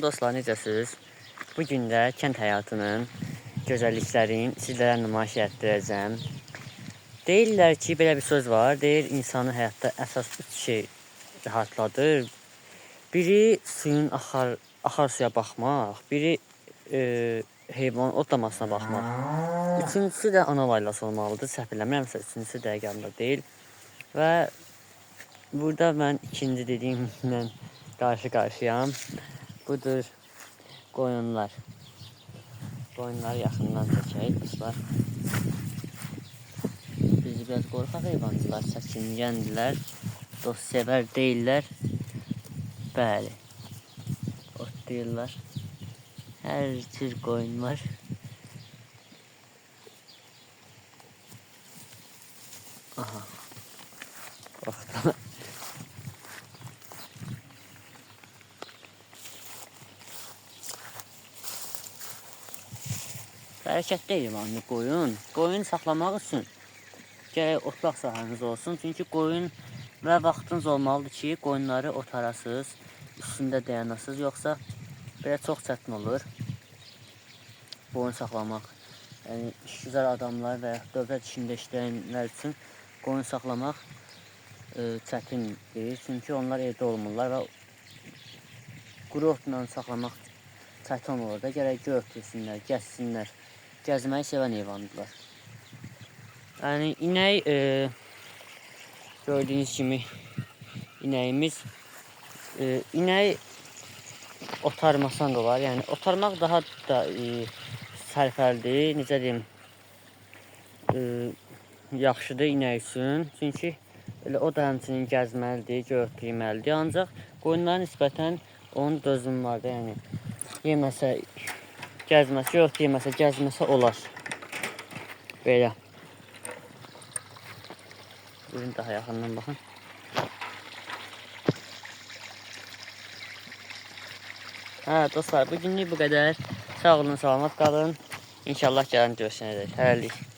Dostlar, necəsiniz? Bu gün də kənd həyatının gözəlliklərini sizlərə nümayiş etdirəcəm. Deyirlər ki, belə bir söz var. Deyir, insanı həyatda əsas üç şey rahatladır. Biri suyun axar suya baxmaq, biri heyvan otlamasına baxmaq. Üçüncüsü də ana laylası olmalıdır. Səhv eləmirəmsə, üçüncüsü dəqiq yadımda deyil. Və burada mən ikinci dediyimlə qarşı-qarşıyam. Budur qoyunlar. Qoyunları yaxından çəkək dostlar. Bizi biraz qorxaq heyvandılar, çəkingəndirlər, dost sevər deyillər. Bəli. Otlayırlar. Hər cür qoyun var. Aha. Qorxdular. Bərəkətli heyvandır qoyun. Qoyun saxlamaq üçün gərək otlaq sahəniz olsun. Çünki qoyun və vaxtınız olmalıdır ki, qoyunları otarasız, üstündə dayanasız, yoxsa belə çox çətin olur qoyun saxlamaq. Yəni işgüzar adamlar və ya dövlət işində işləyənlər üçün qoyun saxlamaq çətindir. Çünki onlar evdə olmurlar və quru otla saxlamaq çətin olur da. Gərək göy ötürsünlər, gəzsinlər. Gəzməyi sevən heyvandılar. Yəni inək gördüyünüz kimi inəyimiz inək otarmasan da olar. Yəni otarmaq daha da sərfəlidir. Necə deyim? Yaxşıdır inək üçün. Çünki elə o da həmçinin gəzməlidir, göy ot yeməlidir. Ancaq qoyunlara nisbətən onun dözümü var da, yəni yeməsə, gəzməsə, göy ot yeməsə, gəzməsə olar. Belə. Buyurun daha yaxından baxın. Hə dostlar, bugünlük bu qədər. Sağ olun, salamat qalın. İnşallah gələn görüşənədək. Hələlik.